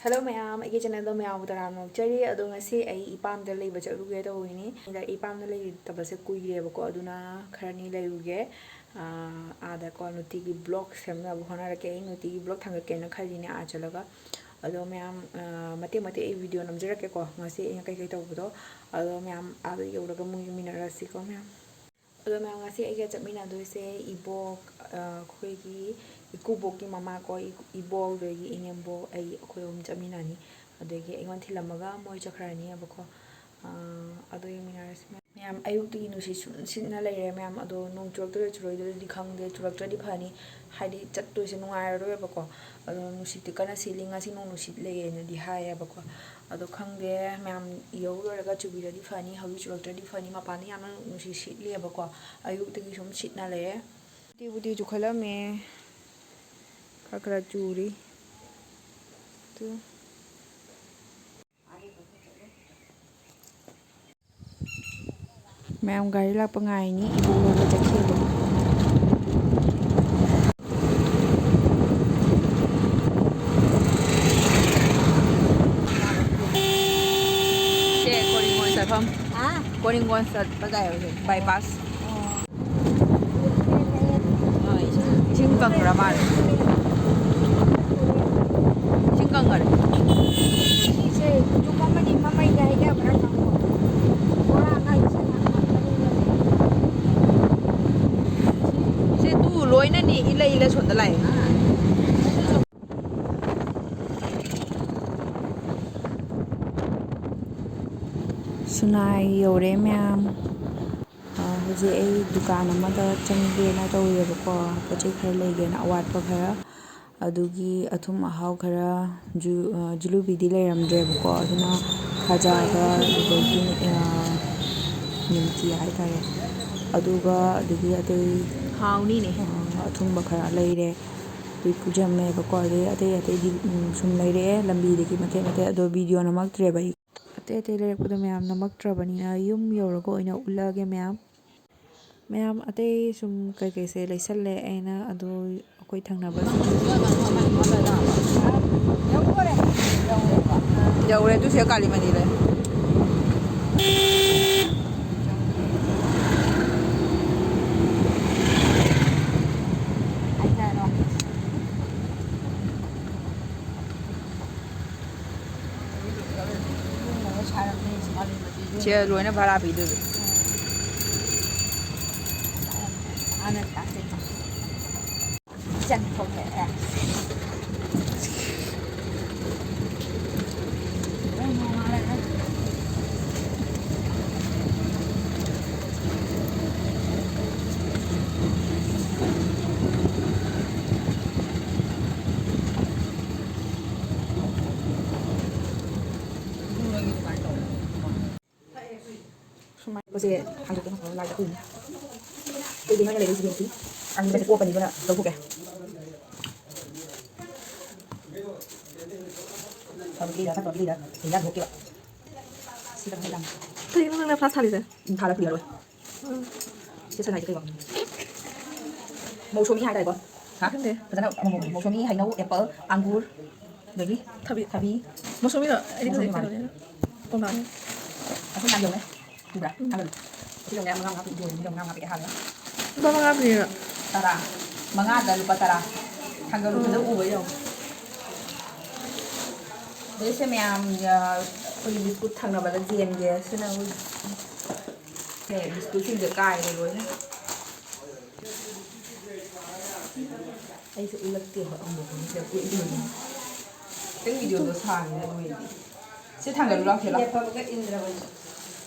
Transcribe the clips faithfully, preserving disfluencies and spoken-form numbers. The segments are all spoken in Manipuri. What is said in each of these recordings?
Hello ꯃꯌꯥꯝ, ꯑꯩꯒꯤ channelꯗ ꯃꯌꯥꯝꯕꯨ ꯇꯔꯥꯝꯅ ꯑꯣꯛꯆꯔꯤ꯫ ꯑꯗꯣ ꯉꯁꯤ ꯑꯩ ꯏꯄꯥꯝꯗ ꯂꯩꯕ ꯆꯠꯂꯨꯒꯦ ꯇꯧꯕꯅꯤ꯫ ꯑꯗ ꯏꯄꯥꯝꯗ ꯂꯩꯇꯕꯁꯦ ꯀꯨꯏꯔꯦꯕꯀꯣ, ꯑꯗꯨꯅ ꯈꯔꯅꯤ ꯂꯩꯔꯨꯒꯦ꯫ ꯑꯥ, ꯑꯥꯗꯀꯣ ꯅꯨꯡꯇꯤꯒꯤ vlog ꯁꯦꯝꯅꯕ ꯍꯣꯠꯅꯔꯛꯀꯦ꯫ ꯑꯩ ꯅꯨꯡꯇꯤꯒꯤ vlog ꯊꯥꯡꯒꯠꯀꯦꯅ ꯈꯜꯂꯤꯅꯦ ꯑꯥ ꯆꯠꯂꯒ꯫ ꯑꯗꯣ ꯃꯌꯥꯝ, ꯑꯥ, ꯃꯇꯦꯛ ꯃꯇꯦꯛ ꯑꯩ video ꯅꯝꯖꯔꯛꯀꯦꯀꯣ, ꯉꯁꯤ ꯑꯩꯅ ꯀꯩꯀꯩ ꯇꯧꯕꯗꯣ꯫ ꯑꯗꯣ ꯃꯌꯥꯝ ꯑꯥꯗ ꯌꯧꯔꯒ ꯑꯃꯨꯛ ꯌꯦꯡꯃꯤꯟꯅꯔꯁꯤꯀꯣ ꯃꯌꯥꯝ꯫ ꯑꯗꯣ ꯃꯌꯥꯝ, ꯉꯁꯤ ꯑꯩꯒ ꯆꯠꯃꯤꯟꯅꯗꯣꯏꯁꯦ ꯏꯕꯣꯛ, ꯑ, ꯑꯩꯈꯣꯏꯒꯤ ꯏꯀꯨꯕꯣꯛꯀꯤ ꯃꯃꯥꯀꯣ, ꯏ-, ꯏꯕꯣꯛ ꯑꯗꯒꯤ ꯏꯅꯦꯝꯕꯣꯛ, ꯑꯩ, ꯑꯩꯈꯣꯏ ꯑꯍꯨꯝ ꯆꯠꯃꯤꯟꯅꯅꯤ꯫ ꯑꯗꯒꯤ ꯑꯩꯉꯣꯟꯗ ꯊꯤꯜꯂꯝꯃꯒ ꯃꯣꯏ ꯆꯠꯈ꯭ꯔꯅꯤꯕꯀꯣ꯫ ꯑ, ꯑꯗꯣ ꯌꯦꯡꯃꯤꯟꯅꯔꯁꯤ ꯃꯌꯥꯝ꯫ ꯃꯌꯥꯝ, ꯑꯌꯨꯛꯇꯒꯤ ꯅꯨꯡꯁꯤꯠ ꯁꯨꯝ ꯁꯤꯠꯅ ꯂꯩꯔꯦ ꯃꯌꯥꯝ꯫ ꯑꯗꯣ ꯅꯣꯡ ꯆꯨꯔꯛꯇꯣꯏꯔꯥ ꯆꯨꯔꯣꯏꯗꯣꯏꯔꯗꯤ ꯈꯪꯗꯦ꯫ ꯆꯨꯔꯛꯇ꯭ꯔꯗꯤ ꯐꯅꯤ, ꯍꯥꯏꯗꯤ ꯆꯠꯇꯣꯏꯁꯦ ꯅꯨꯡꯉꯥꯏꯔꯔꯣꯏꯕꯀꯣ꯫ ꯑꯗꯣ ꯅꯨꯡꯁꯤꯠꯇꯤ ꯀꯟꯅ ꯁꯤꯠꯂꯤ, ꯉꯁꯤ ꯅꯣꯡ ꯅꯨꯡꯁꯤꯠ ꯂꯩꯌꯦꯅꯗꯤ ꯍꯥꯏꯌꯦꯕꯀꯣ꯫ ꯑꯗꯣ ꯈꯪꯗꯦ ꯃꯌꯥꯝ, ꯌꯧ ꯂꯣꯏꯔꯒ ꯆꯨꯕꯤꯔꯗꯤ ꯐꯅꯤ, ꯍꯧꯖꯤꯛ ꯆꯨꯔꯛꯇ꯭ꯔꯗꯤ ꯐꯅꯤ꯫ ꯃꯄꯥꯟꯗ ꯌꯥꯝꯅ ꯅꯨꯡꯁꯤꯠ ꯁꯤꯠꯂꯤꯑꯕꯀꯣ, ꯑꯌꯨꯛꯇꯒꯤ ꯁꯨꯝ ꯁꯤꯠꯅ ꯂꯩꯔꯦ꯫ ꯇꯤꯕꯨꯗꯤ ꯆꯨꯈꯠꯂꯝꯃꯦ, ꯈꯔ ꯈꯔ ꯆꯨꯔꯤ꯫ ꯇꯨ꯫ ꯃꯌꯥꯝ ꯒꯥꯔꯤ ꯂꯥꯛꯄ ꯉꯥꯏꯅꯤ, ꯏꯕꯣꯛ ꯂꯧꯕ ꯆꯠꯈꯤꯕꯅꯤ꯫ ꯁꯦ ꯀꯣꯔꯤꯉꯣꯟ ꯆꯠꯐꯝ꯫ ꯍꯥ? ꯀꯣꯔꯤꯉꯣꯟ ꯆꯠꯄꯗ ꯍꯧꯖꯤꯛ bypass꯫ ꯑꯣ꯫ ꯑꯥ, ꯏꯁꯤꯡ, ꯏꯁꯤꯡ ꯀꯪꯈ꯭ꯔ ꯃꯥꯜꯂꯦ꯫ ꯏꯁꯤꯡ ꯀꯪꯈꯔꯦ꯫ ꯁꯤꯁꯦ ꯌꯨꯝ ꯑꯃꯅꯤ ꯃꯃꯩꯗ ꯍꯩꯊꯕ꯭ꯔꯥ ꯈꯪꯄꯣꯠꯇꯦ꯫ ꯕꯣꯔꯥ ꯑꯉꯥꯡꯕꯤ ꯁꯅꯥ ꯉꯥꯛꯇꯅꯤꯅꯅꯦ꯫ ꯁꯦ ꯇꯨ ꯂꯣꯏꯅꯅꯦ ꯏꯜꯂ ꯏꯜꯂ ꯁꯣꯝꯗ ꯂꯥꯛꯑꯦ꯫ ꯁꯨꯅꯥꯏ ꯌꯧꯔꯦ ꯃꯌꯥꯝ꯫ ꯑ, ꯍꯧꯖꯤꯛ ꯑꯩ ꯗꯨꯀꯥꯟ ꯑꯃꯗ ꯆꯪꯒꯦꯅ ꯇꯧꯔꯤꯑꯕꯀꯣ, ꯄꯣꯠ ꯆꯩ ꯈꯔ ꯂꯩꯒꯦꯅ, ꯑꯋꯥꯠꯄ ꯈꯔ꯫ ꯑꯗꯨꯒꯤ ꯑꯊꯨꯝ ꯑꯍꯥꯎ ꯈꯔ, ꯖꯨ-, ꯑ, ꯖꯤꯂꯨꯕꯤꯗꯤ ꯂꯩꯔꯝꯗ꯭ꯔꯦꯕꯀꯣ, ꯑꯗꯨꯅ ꯈꯖꯥꯒ ꯑꯗꯨꯗꯒꯤ, ꯑ, ꯅꯤꯝꯀꯤ ꯍꯥꯏꯇꯥꯔꯦ, ꯑꯗꯨꯒ ꯑꯗꯒꯤ ꯑꯇꯩ, ꯍꯥꯎꯅꯤꯅꯦ꯫ ꯑ, ꯑꯊꯨꯝꯕ ꯈꯔ ꯂꯩꯔꯦ꯫ ꯑꯗꯩ ꯄꯨꯖꯝꯃꯦꯕꯀꯣ, ꯑꯗꯩ ꯑꯇꯩ ꯑꯇꯩꯗꯤ, ꯎꯝ, ꯁꯨꯝ ꯂꯩꯔꯛꯑꯦ ꯂꯝꯕꯤꯗꯒꯤ ꯃꯇꯦꯛ ꯃꯇꯦꯛ, ꯑꯗꯣ video ꯅꯝꯃꯛꯇ꯭ꯔꯦꯕ ꯑꯩ꯫ ꯑꯇꯩ ꯑꯇꯩ ꯂꯩꯔꯛꯄꯗꯣ ꯃꯌꯥꯝ ꯅꯝꯃꯛꯇ꯭ꯔꯕꯅꯤꯅ ꯌꯨꯝ ꯌꯧꯔꯒ ꯑꯣꯏꯅ ꯎꯠꯂꯛꯑꯒꯦ ꯃꯌꯥꯝ꯫ ꯃꯌꯥꯝ ꯑꯇꯩ ꯁꯨꯝ ꯀꯩꯀꯩꯁꯦ ꯂꯩꯁꯜꯂꯦ ꯑꯩꯅ, ꯑꯗꯣ ꯑꯩꯈꯣꯏ ꯊꯪꯅꯕꯁꯤꯡ꯫ ꯌꯧꯔꯦ, ꯑꯗꯨ ꯁꯤꯗ ꯀꯥꯂꯤ ꯃꯟꯗꯤꯔ ꯂꯩ꯫ ꯁꯦ ꯂꯣꯏꯅ ꯚꯔꯥ ꯄꯤꯗꯣꯏꯕ꯫ ꯁꯨꯃꯥꯏꯅ ꯄꯣꯠꯁꯦ ꯍꯥꯡꯗꯣꯛꯀꯦ ꯉꯁꯥꯏ ꯂꯥꯏꯗ ꯄꯨꯏꯅꯦ꯫ ꯑꯩꯗꯤ ꯅꯣꯏꯅ ꯂꯩꯔꯛꯏꯁꯤꯗꯤ ꯍꯧꯖꯤꯛ ꯑꯉꯥꯡꯕꯁꯦ ꯀꯣꯛꯄꯅꯤ, ꯑꯗꯨꯅ ꯂꯧꯊꯣꯛꯀꯦ꯫ ꯐꯕꯒꯤꯗ, ꯐꯠꯇꯕꯒꯤꯗ ꯍꯤꯡꯖꯥꯡ ꯊꯣꯛꯇꯦꯕ꯫ ꯁꯤ ꯈꯛꯇꯪ ꯍꯤꯡꯖꯥꯡ꯫ ꯀꯩꯒꯤꯅꯣ ꯅꯪꯅ ꯐ꯭ꯂꯥꯁ ꯊꯥꯜꯂꯤꯁꯦ? ꯎꯝ, ꯊꯥꯜꯂ ꯄꯨꯖꯔꯣꯏ꯫ ꯁꯤ ꯁꯅꯥꯏꯁꯦ ꯀꯩꯅꯣ? ꯃꯧꯁꯣꯃꯤ ꯍꯥꯏꯇꯥꯔꯦꯀꯣ꯫ ꯍꯥ? ꯈꯪꯗꯦ꯫ ꯐꯖꯅ ꯑꯃꯨꯛ ꯃꯧꯁꯣꯃꯤ, ꯍꯩꯅꯧ, ꯑꯦꯄꯜ, ꯑꯪꯒꯨꯔ, ꯑꯗꯒꯤ ꯊꯕꯤ꯫ ꯊꯕꯤ꯫ ꯃꯧꯁꯣꯃꯤꯔꯣ? ꯑꯩꯗꯤ ꯃꯧꯁꯣꯃꯤ ꯈꯪꯗꯦ, ꯃꯥꯜꯂꯦ꯫ ꯀꯩꯅꯣꯅꯦ꯫ ꯀꯣꯝꯂꯥꯅꯦ꯫ ꯑꯁꯤ ꯌꯥꯝ ꯌꯧꯅꯦ꯫ ꯎꯕ꯭ꯔꯥ? ꯎꯝ꯫ ꯊꯥꯡꯒꯠꯂꯨ꯫ ꯑꯁꯤ ꯌꯧꯅꯦ, ꯃꯉꯥ ꯃꯉꯥ ꯄꯤ-, ꯌꯣꯟꯕ ꯌꯧꯅꯦ, ꯃꯉꯥ ꯃꯉꯥ ꯄꯤꯔꯛꯑꯦ ꯍꯥꯟꯅ꯫ ꯂꯨꯄꯥ ꯃꯉꯥ ꯄꯤꯔꯤꯔꯣ? ꯇꯔꯥ꯫ ꯃꯉꯥꯗ ꯂꯨꯄꯥ ꯇꯔꯥ꯫ ꯊꯥꯡꯒꯠꯂꯨ, ꯐꯖꯅ ꯎꯕ꯭ꯔꯥ ꯌꯦꯡꯉꯨ꯫ ꯑꯗꯩ ꯁꯦ ꯃꯌꯥꯝ, ꯑ, ꯑꯩꯈꯣꯏꯒꯤ ꯕꯤꯁꯀꯨꯠ ꯊꯪꯅꯕꯗ ꯖꯦꯝꯒꯤ, ꯁꯤꯅ ꯑꯩꯈꯣꯏ ꯁꯦ ꯕꯤꯁꯀꯨꯠꯁꯤꯡꯁꯦ ꯀꯥꯏꯔꯦ ꯂꯣꯏꯅ꯫ ꯑꯩꯁꯨ ꯎꯠꯂꯛꯇꯦꯕ ꯑꯃꯨꯛ ꯁꯤꯗ ꯎꯠꯂꯤꯅꯦ꯫ ꯈꯤꯇꯪ ꯚꯤꯗꯤꯑꯣꯗꯣ ꯁꯥꯡꯉꯤꯅ ꯂꯣꯏꯗꯦ꯫ ꯁꯤ ꯊꯥꯡꯒꯠꯂꯨ ꯂꯥꯎ, ꯁꯤꯗ ꯂꯥꯎ꯫ ꯌꯥꯐꯝꯒ ꯏꯟꯗ꯭ꯔꯕꯅꯤ꯫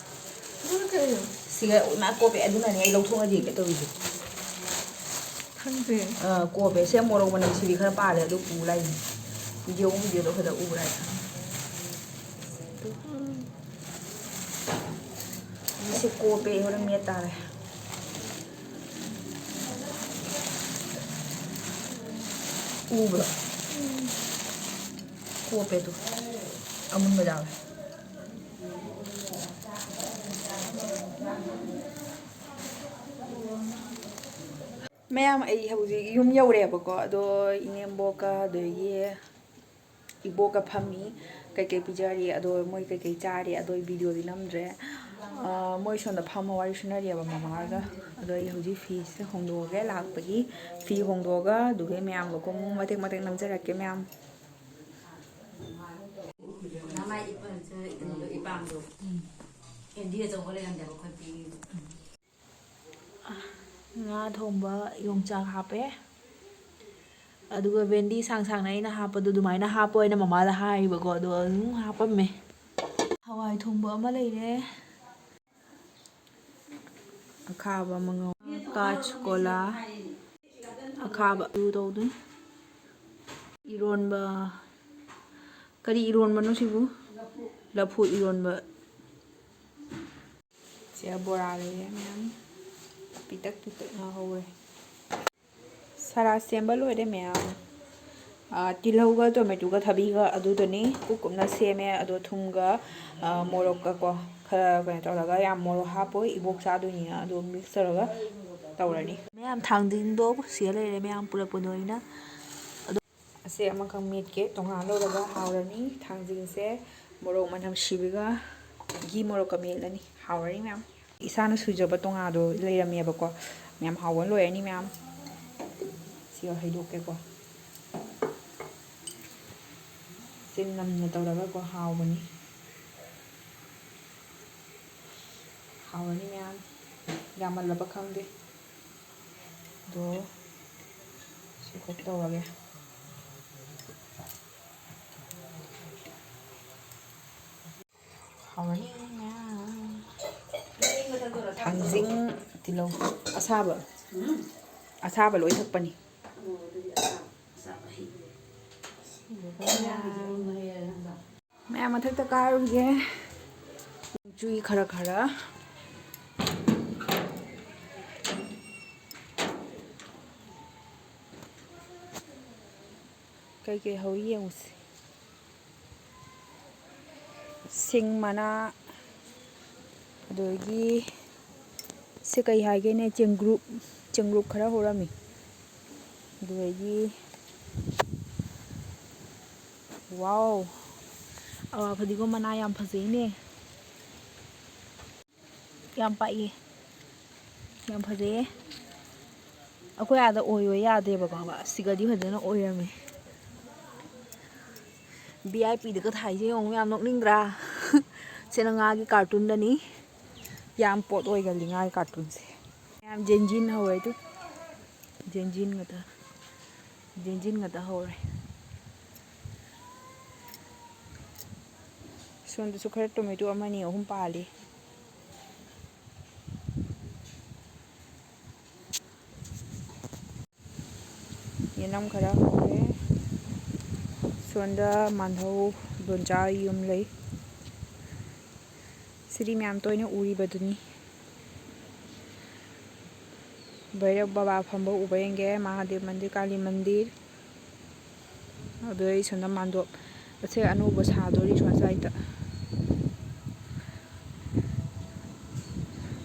ꯑꯗꯨꯅ ꯀꯩꯅꯣ? ꯁꯤꯒ ꯎꯅ ꯀꯣꯞꯄꯦ, ꯑꯗꯨꯅꯅꯦ ꯑꯩ ꯂꯧꯊꯣꯛꯑꯒ ꯌꯦꯡꯒꯦ ꯇꯧꯔꯤꯁꯦ꯫ ꯈꯪꯗꯦ꯫ ꯑꯥ, ꯀꯣꯞꯄꯦ꯫ ꯁꯦ ꯃꯣꯔꯣꯛ ꯃꯅꯝ ꯁꯤꯕꯤ ꯈꯔ ꯄꯥꯜꯂꯦ, ꯑꯗꯨ ꯄꯨ ꯂꯥꯛꯏꯅꯦ꯫ ꯚꯤꯗꯤꯑꯣ, ꯚꯤꯗꯤꯑꯣꯗꯣ ꯈꯔ ꯎꯕ꯭ꯔꯥ ꯍꯥꯏꯅ꯫ ꯎꯝ꯫ ꯁꯤ ꯀꯣꯞꯄꯦ, ꯍꯣꯔꯦꯟ ꯃꯦꯠ ꯇꯥꯔꯦ꯫ ꯎꯕ꯭ꯔꯣ? ꯀꯣꯞꯄꯦ ꯑꯗꯨ꯫ ꯑꯃꯨꯟꯕ ꯌꯥꯎꯋꯦ꯫ ꯃꯌꯥꯝ, ꯑꯩ ꯍꯧꯖꯤꯛ ꯌꯨꯝ ꯌꯧꯔꯦꯕꯀꯣ, ꯑꯗꯣ ꯏꯅꯦꯝꯕꯣꯛꯀ ꯑꯗꯒꯤ ꯏꯕꯣꯛꯀ ꯐꯝꯃꯤ, ꯀꯩꯀꯩ ꯄꯤꯖꯔꯤ, ꯑꯗꯣ ꯃꯣꯏ ꯀꯩꯀꯩ ꯆꯥꯔꯤ, ꯑꯗꯣ ꯑꯩ ꯚꯤꯗꯤꯑꯣꯗꯤ ꯅꯝꯗ꯭ꯔꯦ꯫ ꯑ, ꯃꯣꯏ ꯁꯣꯝꯗ ꯐꯝꯃ ꯋꯥꯔꯤ ꯁꯨꯅꯔꯤꯑꯕ ꯃꯃꯥꯒ꯫ ꯑꯗꯣ ꯑꯩ ꯍꯧꯖꯤꯛ ꯐꯤꯁꯦ ꯍꯣꯡꯗꯣꯛꯑꯒꯦ, ꯂꯥꯛꯄꯒꯤ ꯐꯤ ꯍꯣꯡꯗꯣꯛꯑꯒ ꯑꯗꯨꯒ ꯃꯌꯥꯝꯒ ꯀꯨꯝ ꯃꯇꯦꯛ ꯃꯇꯦꯛ ꯅꯝꯖꯔꯛꯀꯦ ꯃꯌꯥꯝ꯫ ꯃꯃꯥꯏ ꯏꯄꯥꯝꯗꯣ, ꯀꯩꯅꯣꯗꯣ, ꯏꯄꯥꯝꯗꯣ꯫ ꯀꯦꯟꯗꯤ ꯑꯆꯧꯕ ꯂꯩꯔꯝꯗꯦꯕ ꯑꯩꯈꯣꯏ ꯄꯤꯛꯏꯉꯩꯗ꯫ ꯉꯥ ꯊꯣꯡꯕ ꯌꯣꯡꯆꯥꯛ ꯍꯥꯞꯄꯦ꯫ ꯑꯗꯨꯒ ꯚꯦꯟꯗꯤ ꯁꯥꯡ ꯁꯥꯡꯅ ꯑꯩꯅ ꯍꯥꯞꯄꯗꯣ ꯑꯗꯨꯃꯥꯏꯅ ꯍꯥꯞꯄꯣ ꯍꯥꯏꯅ ꯃꯃꯥꯗ ꯍꯥꯏꯌꯦꯕꯀꯣ, ꯑꯗꯣ ꯑꯗꯨꯝ ꯍꯥꯞꯄꯝꯃꯦ꯫ ꯍꯋꯥꯏ ꯊꯣꯡꯕ ꯑꯃ ꯂꯩꯔꯦ꯫ ꯑꯈꯥꯕ ꯑꯃ ꯉꯧ-, ꯀꯥꯆ ꯀꯣꯂꯥ꯫ ꯑꯈꯥꯕ ꯑꯗꯨ ꯇꯧꯗꯣꯏꯅꯤ꯫ ꯏꯔꯣꯟꯕ꯫ ꯀꯔꯤ ꯏꯔꯣꯟꯕꯅꯣ ꯁꯤꯕꯨ? ꯂꯐꯨ ꯏꯔꯣꯟꯕ꯫ ꯁꯤꯗ ꯕꯣꯔꯥ ꯂꯩꯔꯦ ꯃꯌꯥꯝ꯫ ꯄꯤꯇꯛ ꯄꯤꯇꯛ ꯉꯧꯍꯧꯔꯦ꯫ ꯁꯂꯥꯗ ꯁꯦꯝꯕ ꯂꯣꯏꯔꯦ ꯃꯌꯥꯝ꯫ ꯑꯥ, ꯇꯤꯜꯍꯧꯒ ꯇꯣꯃꯦꯇꯣꯒ ꯊꯕꯤꯒ ꯑꯗꯨꯗꯨꯅꯤ꯫ ꯀꯨꯞ ꯀꯨꯞꯅ ꯁꯦꯝꯃꯦ꯫ ꯑꯗꯣ ꯊꯨꯝꯒ, ꯑꯥ, ꯃꯣꯔꯣꯛꯀ ꯀꯣ, ꯈꯔ ꯀꯩꯅꯣ ꯇꯧꯔꯒ, ꯌꯥꯝ ꯃꯣꯔꯣꯛ ꯍꯥꯞꯄꯣꯏ, ꯏꯕꯣꯛ ꯆꯥꯗꯣꯏꯅꯤꯅ꯫ ꯑꯗꯣ ꯃꯤꯛꯁ ꯇꯧꯔꯒ ꯇꯧꯔꯅꯤ꯫ ꯃꯌꯥꯝ, ꯊꯥꯡꯖꯤꯡꯗꯣ ꯁꯤꯗ ꯂꯩꯔꯦ ꯃꯌꯥꯝ, ꯄꯨꯔꯛꯄꯗꯣ ꯑꯩꯅ꯫ ꯑꯗꯣ ꯑꯁꯦ ꯑꯃꯈꯛ ꯃꯦꯠꯀꯦ, ꯇꯣꯉꯥꯟ ꯂꯧꯔꯒ ꯍꯥꯎꯔꯅꯤ꯫ ꯊꯥꯡꯖꯤꯡꯁꯦ ꯃꯣꯔꯣꯛ ꯃꯅꯝ ꯁꯤꯕꯤꯒ ꯘꯤ ꯃꯣꯔꯣꯛꯀ ꯃꯦꯠꯂꯅꯤ꯫ ꯍꯥꯎꯔꯅꯤ ꯃꯌꯥꯝ꯫ ꯏꯁꯥꯅ ꯁꯨꯖꯕ ꯇꯣꯉꯥꯗꯣ ꯂꯩꯔꯝꯃꯦꯕꯀꯣ꯫ ꯃꯌꯥꯝ ꯍꯥꯎꯕ ꯂꯣꯏꯔꯅꯤ ꯃꯌꯥꯝ꯫ ꯁꯤꯒ ꯍꯩꯗꯣꯛꯀꯦꯀꯣ꯫ ꯆꯤꯟ ꯅꯝꯅ ꯇꯧꯔꯒꯀꯣ ꯍꯥꯎꯕꯅꯤ꯫ ꯍꯥꯎꯔꯅꯤ ꯃꯌꯥꯝ꯫ ꯌꯥꯝꯃꯜꯂꯕ ꯈꯪꯗꯦ꯫ ꯑꯗꯣ ꯁꯤ ꯈꯛ ꯇꯧꯔꯒꯦ꯫ ꯍꯥꯎꯔꯅꯤ ꯃꯌꯥꯝ꯫ ꯊꯥꯡꯖꯤꯡ, ꯇꯤꯜꯍꯧ ꯑꯁꯥꯕ, ꯑꯁꯥꯕ ꯂꯣꯏ ꯊꯛꯄꯅꯤ꯫ ꯃꯌꯥꯝ ꯃꯊꯛꯇ ꯀꯥꯔꯨꯒꯦ꯫ ꯆꯨꯏ ꯈꯔ ꯈꯔ꯫ ꯀꯩꯀꯩ ꯍꯧꯔꯤ ꯌꯦꯡꯉꯨꯁꯤ꯫ ꯁꯤꯡ ꯃꯅꯥ, ꯑꯗꯒꯤ ꯁꯤ ꯀꯩ ꯍꯥꯏꯒꯦꯅꯦ, ꯆꯦꯡꯒ꯭ꯔꯨꯞ, ꯆꯦꯡꯒ꯭ꯔꯨꯞ ꯈꯔ ꯍꯧꯔꯝꯃꯤ꯫ ꯑꯗꯨꯗꯒꯤ ꯋꯥꯎ, ꯑꯋꯥ ꯐꯗꯤꯒꯣꯝ ꯃꯅꯥ ꯌꯥꯝ ꯐꯖꯩꯅꯦ꯫ ꯌꯥꯝ ꯄꯥꯛꯏ꯫ ꯌꯥꯝ ꯐꯖꯩꯌꯦ꯫ ꯑꯩꯈꯣꯏ ꯑꯥꯗ ꯑꯣꯏꯌꯣ ꯌꯥꯗꯦꯕꯀꯣ, ꯁꯤꯒꯗꯤ ꯐꯖꯅ ꯑꯣꯏꯔꯝꯃꯦ꯫ ꯚꯤ ꯑꯥꯏ ꯄꯤꯗꯒ ꯊꯥꯏꯁꯦ ꯌꯦꯡꯉꯨ, ꯌꯥꯝ ꯅꯣꯛꯅꯤꯡꯗ꯭ꯔꯥ? ꯁꯤꯅ ꯉꯥꯒꯤ ꯀꯥꯔꯇꯨꯟꯗꯅꯤ꯫ ꯌꯥꯝ ꯄꯣꯠ ꯑꯣꯏꯒꯜꯂꯤ ꯉꯥꯒꯤ ꯀꯥꯔꯇꯨꯟꯁꯦ꯫ ꯌꯥꯝ ꯖꯦꯟꯖꯤꯟ ꯍꯧꯋꯦ ꯑꯗꯨ꯫ ꯖꯦꯟꯖꯤꯟ ꯉꯥꯛꯇ꯫ ꯖꯦꯟꯖꯤꯟ ꯉꯥꯛꯇ ꯍꯧꯔꯦ꯫ ꯁꯣꯝꯗꯁꯨ ꯈꯔ ꯇꯣꯃꯦꯇꯣ ꯑꯃꯅꯤ ꯑꯍꯨꯝ ꯄꯥꯜꯂꯤ꯫ ꯌꯦꯅꯝ ꯈꯔ ꯍꯧꯔꯦ꯫ ꯁꯣꯝꯗ ꯃꯥꯟꯍꯧ ꯗꯣꯟꯆꯥ ꯌꯨꯝ ꯂꯩ꯫ ꯁꯤꯗꯤ ꯃꯌꯥꯝ ꯇꯣꯏꯅ ꯎꯔꯤꯕꯗꯨꯅꯤ꯫ ꯚꯩꯔꯕ ꯕꯕꯥ ꯐꯝꯕ ꯎꯕ ꯌꯦꯡꯒꯦ, ꯃꯍꯥꯗꯦꯕ ꯃꯟꯗꯤꯔ, ꯀꯥꯂꯤ ꯃꯟꯗꯤꯔ꯫ ꯑꯗꯨ ꯑꯩ ꯁꯣꯝꯗ ꯃꯥꯟꯗꯣꯞ ꯑꯁꯦ ꯑꯅꯧꯕ ꯁꯥꯗꯣꯔꯤ ꯁꯣꯝ ꯁꯥꯏꯗ꯫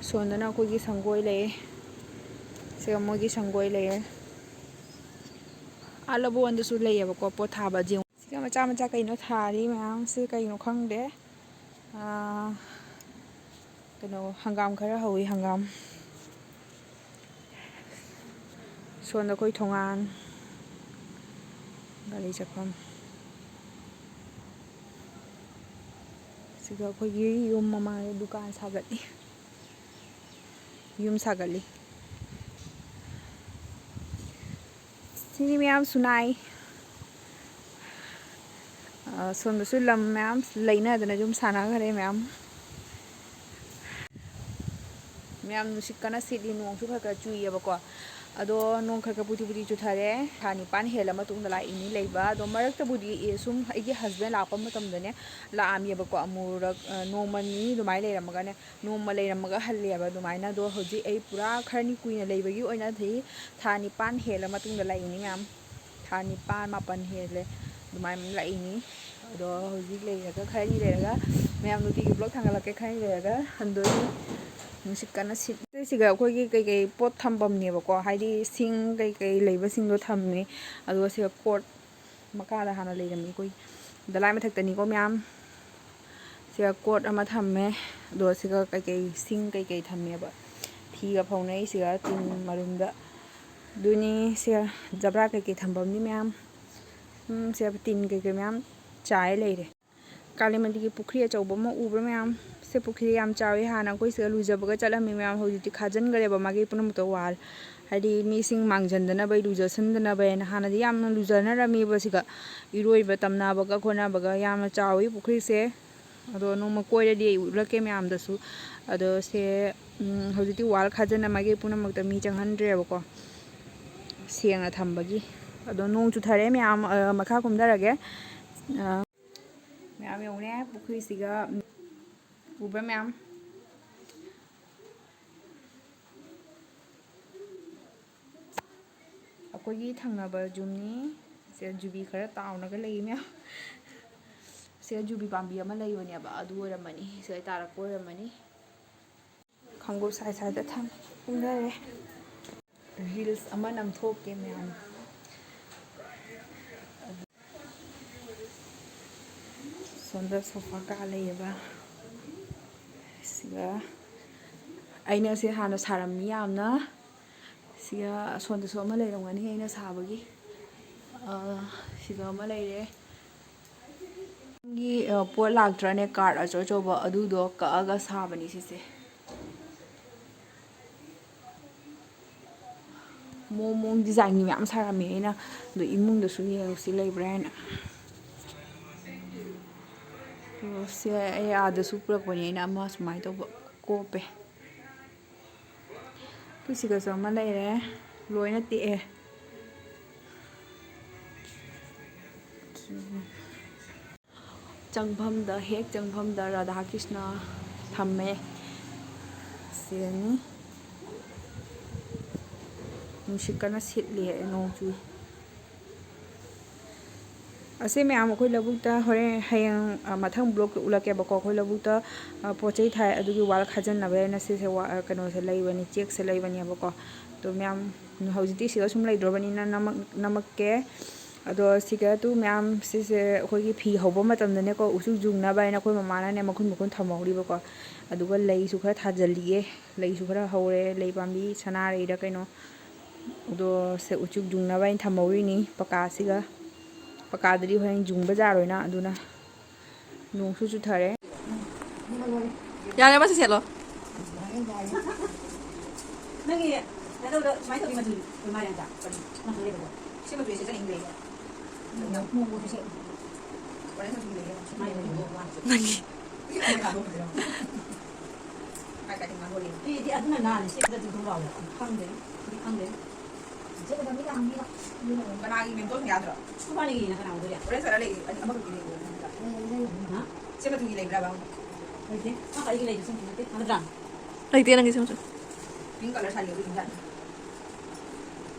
ꯁꯣꯝꯗꯅ ꯑꯩꯈꯣꯏꯒꯤ ꯁꯪꯒꯣꯏ ꯂꯩꯌꯦ꯫ ꯁꯤꯒ ꯃꯣꯏꯒꯤ ꯁꯪꯒꯣꯏ ꯂꯩꯌꯦ꯫ ꯑꯥ ꯂꯧꯕꯨꯛ ꯂꯣꯝꯗꯁꯨ ꯂꯩꯌꯦꯕꯀꯣ ꯄꯣꯠ ꯊꯥꯕ꯫ ꯁꯤꯒ ꯃꯆꯥ ꯃꯆꯥ ꯀꯩꯅꯣ ꯊꯥꯔꯤ ꯃꯌꯥꯝꯁꯦ ꯀꯩꯅꯣ ꯈꯪꯗꯦ꯫ ꯑꯥ, ꯀꯩꯅꯣ ꯍꯪꯒꯥꯝ ꯈꯔ ꯍꯧꯋꯤ, ꯍꯪꯒꯥꯝ꯫ ꯁꯣꯝꯗ ꯑꯩꯈꯣꯏ ꯊꯣꯡꯒꯥꯟ, ꯒꯥꯔꯤ ꯆꯠꯐꯝ꯫ ꯁꯤꯒ ꯑꯩꯈꯣꯏꯒꯤ ꯌꯨꯝ ꯃꯃꯥꯡꯗ ꯗꯨꯀꯥꯟ ꯁꯥꯒꯠꯂꯤ꯫ ꯌꯨꯝ ꯁꯥꯒꯠꯂꯤ꯫ ꯁꯤꯅꯤ ꯃꯌꯥꯝ ꯁꯨꯅꯥꯏ꯫ ꯑ, ꯁꯣꯝꯗꯁꯨ ꯂꯝ ꯃꯌꯥꯝ ꯂꯩꯅꯗꯅ ꯌꯨꯝ ꯁꯥꯟꯅꯈ꯭ꯔꯦ ꯃꯌꯥꯝ꯫ ꯃꯌꯥꯝ ꯅꯨꯡꯁꯤꯠ ꯀꯟꯅ ꯁꯤꯠꯂꯤ, ꯅꯣꯡꯁꯨ ꯈꯔ ꯈꯔ ꯆꯨꯏꯌꯦꯕꯀꯣ꯫ ꯑꯗꯣ ꯅꯣꯡ ꯈꯔ ꯈꯔ ꯄꯨꯗꯤ ꯄꯨꯗꯤ ꯆꯨꯊꯔꯦ꯫ ꯊꯥ ꯅꯤꯄꯥꯟ ꯍꯦꯜꯂ ꯃꯇꯨꯡꯗ ꯂꯥꯛꯏꯅꯤ ꯂꯩꯕ꯫ ꯑꯗꯣ ꯃꯔꯛꯇꯕꯨꯗꯤ, ꯑꯦ, ꯁꯨꯝ ꯑꯩꯒꯤ husband ꯂꯥꯛꯄ ꯃꯇꯝꯗꯅꯦ ꯂꯥꯛꯑꯝꯃꯦꯕꯀꯣ꯫ ꯑꯃꯨꯔꯛ, ꯑ, ꯅꯣꯡꯃ ꯅꯤꯅꯤ ꯑꯗꯨꯃꯥꯏꯅ ꯂꯩꯔꯝꯃꯒꯅꯦ, ꯅꯣꯡꯃ ꯂꯩꯔꯝꯃꯒ ꯍꯜꯂꯦꯕ ꯑꯗꯨꯃꯥꯏꯅ꯫ ꯑꯗꯣ ꯍꯧꯖꯤꯛ ꯑꯩ ꯄꯨꯔꯥ ꯈꯔꯅꯤ ꯀꯨꯏꯅ ꯂꯩꯕꯒꯤ ꯑꯣꯏꯅꯗꯤ ꯊꯥ ꯅꯤꯄꯥꯟ ꯍꯦꯜꯂ ꯃꯇꯨꯡꯗ ꯂꯥꯛꯏꯅꯤ ꯃꯌꯥꯝ꯫ ꯊꯥ ꯅꯤꯄꯥꯟ, ꯃꯥꯄꯟ ꯍꯦꯜꯂꯦ ꯑꯗꯨꯃꯥꯏꯅ ꯂꯥꯛꯏꯅꯤ꯫ ꯑꯗꯣ ꯍꯧꯖꯤꯛ ꯂꯩꯔꯒ, ꯈꯔꯅꯤ ꯂꯩꯔꯒ, ꯃꯌꯥꯝ ꯅꯨꯡꯇꯤꯒꯤ vlog ꯊꯥꯡꯒꯠꯂꯛꯀꯦ, ꯈꯔꯅꯤ ꯂꯩꯔꯒ ꯍꯟꯗꯣꯏꯅꯤ꯫ ꯅꯨꯡꯁꯤꯠ ꯀꯟꯅ ꯁꯤꯠ-, ꯁꯤꯒ ꯑꯩꯈꯣꯏꯒꯤ ꯀꯩꯀꯩ ꯄꯣꯠ ꯊꯝꯐꯝꯅꯦꯕꯀꯣ, ꯍꯥꯏꯗꯤ ꯁꯤꯡ ꯀꯩꯀꯩ ꯂꯩꯕꯁꯤꯡꯗꯣ ꯊꯝꯃꯦ꯫ ꯑꯗꯨꯒ ꯁꯤꯒ ꯀꯣꯠ ꯃꯈꯥꯗ ꯍꯥꯟꯅ ꯂꯩꯔꯝꯃꯤ ꯑꯩꯈꯣꯏ꯫ ꯗꯂꯥꯏ ꯃꯊꯛꯇꯅꯤꯀꯣ ꯃꯌꯥꯝ꯫ ꯁꯤꯒ ꯀꯣꯠ ꯑꯃ ꯊꯝꯃꯦ꯫ ꯑꯗꯣ ꯁꯤꯒ ꯀꯩꯀꯩ, ꯁꯤꯡ ꯀꯩꯀꯩ ꯊꯝꯃꯦꯕ꯫ ꯐꯤꯒ ꯐꯧꯅꯩ ꯁꯤꯒ ꯇꯤꯟ ꯃꯔꯨꯝꯗ꯫ ꯑꯗꯨꯅꯤ ꯁꯤꯒ ꯖꯕ꯭ꯔꯥ ꯀꯩꯀꯩ ꯊꯝꯐꯝꯅꯤ ꯃꯌꯥꯝ꯫ ꯎꯝ, ꯁꯤꯒ ꯇꯤꯟ ꯀꯩꯀꯩ ꯃꯌꯥꯝ ꯆꯥꯏ ꯂꯩꯔꯦ꯫ ꯀꯥꯂꯤꯃꯟꯗꯤꯒꯤ ꯄꯨꯈ꯭ꯔꯤ ꯑꯆꯧꯕ ꯑꯃ ꯎꯕ꯭ꯔꯥ ꯃꯌꯥꯝ? ꯁꯤ ꯄꯨꯈ꯭ꯔꯤ ꯌꯥꯝ ꯆꯥꯎꯋꯤ꯫ ꯍꯥꯟꯅ ꯑꯩꯈꯣꯏ ꯁꯤꯗ ꯂꯨꯖꯕꯒ ꯆꯠꯂꯝꯃꯤ ꯃꯌꯥꯝ, ꯍꯧꯖꯤꯛꯇꯤ ꯈꯥꯖꯤꯟꯈ꯭ꯔꯦꯕ ꯃꯥꯒꯤ ꯄꯨꯝꯅꯃꯛꯇ ꯋꯥꯜ꯫ ꯍꯥꯏꯗꯤ ꯃꯤꯁꯤꯡ ꯃꯥꯡꯖꯟꯗꯅꯕ, ꯂꯨꯖꯁꯟꯗꯅꯕ ꯍꯥꯏꯅ꯫ ꯍꯥꯟꯅꯗꯤ ꯌꯥꯝꯅ ꯂꯨꯖꯅꯔꯝꯃꯤꯕ ꯁꯤꯒ, ꯏꯔꯣꯏꯕ ꯇꯝꯅꯕꯒ ꯈꯣꯠꯅꯕꯒ꯫ ꯌꯥꯝꯅ ꯆꯥꯎꯋꯤ ꯄꯨꯈ꯭ꯔꯤꯁꯦ꯫ ꯑꯗꯣ ꯅꯣꯡꯃ ꯀꯣꯏꯔꯗꯤ ꯑꯩ ꯎꯠꯂꯛꯀꯦ ꯃꯌꯥꯝꯗꯁꯨ꯫ ꯑꯗꯣ ꯁꯦ, ꯎꯝ, ꯍꯧꯖꯤꯛꯇꯤ ꯋꯥꯜ ꯈꯥꯖꯤꯟꯅ ꯃꯥꯒꯤ ꯄꯨꯝꯅꯃꯛꯇ ꯃꯤ ꯆꯪꯍꯟꯗ꯭ꯔꯦꯕꯀꯣ꯫ ꯁꯦꯡꯅ ꯊꯝꯕꯒꯤ꯫ ꯑꯗꯣ ꯅꯣꯡ ꯆꯨꯊꯔꯦ ꯃꯌꯥꯝ, ꯑ, ꯃꯈꯥ ꯀꯨꯝꯊꯔꯒꯦ꯫ ꯑ, ꯃꯌꯥꯝ ꯌꯦꯡꯉꯨꯅꯦ ꯄꯨꯈ꯭ꯔꯤꯁꯤꯒ, ꯎꯕ꯭ꯔꯥ ꯃꯌꯥꯝ? ꯑꯩꯈꯣꯏꯒꯤ ꯊꯪꯅꯕ ꯌꯨꯝꯅꯤ꯫ ꯁꯤꯗ ꯌꯨꯕꯤ ꯈꯔ ꯇꯥꯎꯅꯒ ꯂꯩ ꯃꯌꯥꯝ꯫ ꯁꯤꯗ ꯌꯨꯕꯤ ꯄꯥꯝꯕꯤ ꯑꯃ ꯂꯩꯕꯅꯦꯕ, ꯑꯗꯨ ꯑꯣꯏꯔꯝꯃꯅꯤ꯫ ꯁꯤꯗ ꯇꯥꯔꯛꯄ ꯑꯣꯏꯔꯝꯃꯅꯤ꯫ ꯈꯣꯡꯎꯞ ꯁꯥꯏ ꯁꯥꯏꯗ ꯊꯝ-, ꯀꯨꯝꯊꯔꯦ꯫ ꯔꯤꯜꯁ ꯑꯃ ꯅꯝꯊꯣꯛꯀꯦ ꯃꯌꯥꯝ꯫ ꯁꯣꯝꯗ ꯁꯣꯐꯥ ꯀꯥ ꯂꯩꯌꯦꯕ꯫ ꯁꯤꯒ ꯑꯩꯅ ꯁꯤ ꯍꯥꯟꯅ ꯁꯥꯔꯝꯃꯤ ꯌꯥꯝꯅ꯫ ꯁꯤꯒ ꯑꯁꯣꯝꯗꯁꯨ ꯑꯃ ꯂꯩꯔꯝꯒꯅꯤ ꯑꯩꯅ ꯁꯥꯕꯒꯤ꯫ ꯑ, ꯁꯤꯒ ꯑꯃ ꯂꯩꯔꯦ꯫ ꯒꯤ, ꯑ, ꯄꯣꯠ ꯂꯥꯛꯇ꯭ꯔꯅꯦ, ꯀꯥꯔꯠ ꯑꯆꯧ ꯑꯆꯧꯕ ꯑꯗꯨꯗꯣ ꯀꯛꯑꯒ ꯁꯥꯕꯅꯤ ꯁꯤꯁꯦ꯫ ꯃꯑꯣꯡ ꯃꯑꯣꯡ ꯗꯤꯖꯥꯏꯟꯒꯤ ꯃꯌꯥꯝ ꯁꯥꯔꯝꯃꯦ ꯑꯩꯅ꯫ ꯑꯗꯣ ꯏꯃꯨꯡꯗꯁꯨ ꯌꯦꯡꯉꯁꯤ ꯂꯩꯕ꯭ꯔꯥ ꯍꯥꯏꯅ꯫ ꯑꯗꯣ ꯁꯦ ꯑꯩ ꯑꯥꯗꯁꯨ ꯄꯨꯔꯛꯄꯅꯦ ꯑꯩꯅ ꯑꯃ ꯁꯨꯃꯥꯏꯅ ꯇꯧꯕ ꯀꯣꯞꯄꯦ꯫ ꯑꯩꯈꯣꯏ ꯁꯤꯗꯁꯨ ꯑꯃ ꯂꯩꯔꯦ꯫ ꯂꯣꯏꯅ ꯇꯦꯛꯑꯦ꯫ ꯆꯪꯐꯝꯗ, ꯍꯦꯛ ꯆꯪꯐꯝꯗ ꯔꯥꯙꯥ ꯀ꯭ꯔꯤꯁꯅ ꯊꯝꯃꯦ꯫ ꯁꯤꯗꯅꯤ꯫ ꯅꯨꯡꯁꯤꯠ ꯀꯟꯅ ꯁꯤꯠꯂꯤ, ꯅꯣꯡ ꯆꯨꯏ꯫ ꯑꯁꯤ ꯃꯌꯥꯝ ꯑꯩꯈꯣꯏ ꯂꯧꯕꯨꯛꯇ ꯍꯣꯔꯦꯟ, ꯍꯌꯦꯡ, ꯑ, ꯃꯊꯪ ꯕ꯭ꯂꯣꯛꯇ ꯎꯠꯂꯛꯀꯦꯕꯀꯣ꯫ ꯑꯩꯈꯣꯏ ꯂꯧꯕꯨꯛꯇ, ꯑ, ꯄꯣꯠ ꯆꯩ ꯊꯥꯏ, ꯑꯗꯨꯒꯤ ꯋꯥꯜ ꯈꯥꯖꯤꯟꯅꯕ ꯍꯥꯏꯅ ꯁꯤꯁꯦ ꯋꯥ-, ꯑ, ꯀꯩꯅꯣꯁꯦ ꯂꯩꯕꯅꯤ, ꯆꯦꯛꯁꯦ ꯂꯩꯕꯅꯦꯕꯀꯣ꯫ ꯑꯗꯣ ꯃꯌꯥꯝ ꯍꯧꯖꯤꯛꯇꯤ ꯁꯤꯗ ꯁꯨꯝ ꯂꯩꯗ꯭ꯔꯕꯅꯤꯅ ꯅꯝꯃꯛ-, ꯅꯝꯃꯛꯀꯦ꯫ ꯑꯗꯣ ꯁꯤꯒ ꯇꯨ ꯃꯌꯥꯝ ꯁꯤꯁꯦ ꯑꯩꯈꯣꯏꯒꯤ ꯐꯤ ꯍꯧꯕ ꯃꯇꯝꯗꯅꯦꯀꯣ, ꯎꯆꯨ ꯆꯨꯡꯅꯕ ꯍꯥꯏꯅ ꯑꯩꯈꯣꯏ ꯃꯃꯥꯅꯅꯦ ꯃꯈꯨꯟ ꯃꯈꯨꯟ ꯊꯝꯍꯧꯔꯤꯕꯀꯣ꯫ ꯑꯗꯨꯒ ꯂꯩꯁꯨ ꯈꯔ ꯊꯥꯖꯤꯜꯂꯤꯌꯦ, ꯂꯩꯁꯨ ꯈꯔ ꯍꯧꯔꯦ, ꯂꯩ ꯄꯥꯝꯕꯤ ꯁꯅꯥꯔꯩꯔ ꯀꯩꯅꯣ꯫ ꯑꯗꯣ ꯁꯦ ꯎꯆꯨ ꯆꯨꯡꯅꯕ ꯍꯥꯏꯅ ꯊꯝꯍꯧꯔꯤꯅꯤ ꯄꯀꯥꯁꯤꯒ꯫ ꯄꯀꯥꯗꯗꯤ ꯍꯣꯔꯦꯟ ꯆꯨꯡꯕ ꯌꯥꯔꯣꯏꯅ, ꯑꯗꯨꯅ ꯅꯣꯡꯁꯨ ꯆꯨꯊꯔꯦ꯫ ꯌꯥꯔꯦ, ꯑꯃꯁꯤ ꯁꯦꯠꯂꯣ꯫ ꯅꯪꯒꯤ ꯅꯗꯧꯗꯣ ꯁꯨꯃꯥꯏꯅ ꯇꯧꯗꯤ ꯃꯆꯨ ꯑꯣꯏ ꯃꯥꯜꯂꯦ ꯑꯝꯇ꯫ ꯀꯔꯤ? ꯃꯆꯨ ꯂꯩꯕꯗꯣ꯫ ꯁꯤ ꯃꯆꯨꯁꯦ ꯆꯠꯅꯤꯡꯗꯦ꯫ ꯑꯣꯔꯦꯟꯖ ꯃꯆꯨ ꯂꯩꯌꯦ꯫ ꯁꯨꯃꯥꯏꯅ ꯇꯧꯗꯤ ꯃꯥꯜꯂꯦ꯫ ꯅꯪꯒꯤ꯫ ꯁꯤ ꯀꯃꯥꯏꯅ ꯊꯥꯗꯣꯛꯈ꯭ꯔꯤꯅꯣ? ꯀꯥꯏ ꯀꯥꯏꯗ ꯉꯥꯡꯗꯣꯔꯤ? ꯐꯤꯗꯤ ꯑꯗꯨꯅ ꯅꯥꯜꯂꯦ, ꯁꯦꯠꯄꯗ ꯊꯨꯝ ꯊꯨꯝ ꯂꯥꯎꯋꯦ꯫ ꯈꯪꯗꯦ꯫ ꯁꯤꯗꯤ ꯈꯪꯗꯦ꯫ ꯀꯅꯥꯒꯤ ꯃꯦꯝꯇꯣꯟ ꯌꯥꯗ꯭ꯔꯣ? ꯈꯣꯏꯕꯥꯅꯤꯒꯤꯅ ꯀꯅꯥ ꯑꯣꯏꯗꯣꯏꯅꯣ? ꯍꯣꯔꯦꯟ ꯁꯥꯔ ꯂꯩ, ꯑꯅꯤ ꯑꯃꯈꯛꯀꯤꯅꯦ꯫ ꯍꯥ? ꯁꯦ ꯃꯆꯨꯒꯤ ꯂꯩꯕ꯭ꯔꯥꯕ? ꯂꯩꯇꯦ꯫ ꯃꯥ ꯑꯩꯒꯤ ꯂꯩꯕꯁꯨ ꯑꯝꯇ ꯅꯠꯇꯦ꯫ ꯅꯠꯇ꯭ꯔꯥ? ꯂꯩꯇꯦ ꯅꯪꯒꯤ ꯁꯦ ꯃꯆꯨ꯫ ꯄꯤꯡ ꯀꯂꯔ ꯁꯥꯔꯤ ꯑꯗꯨ ꯏꯟꯖꯥꯡ꯫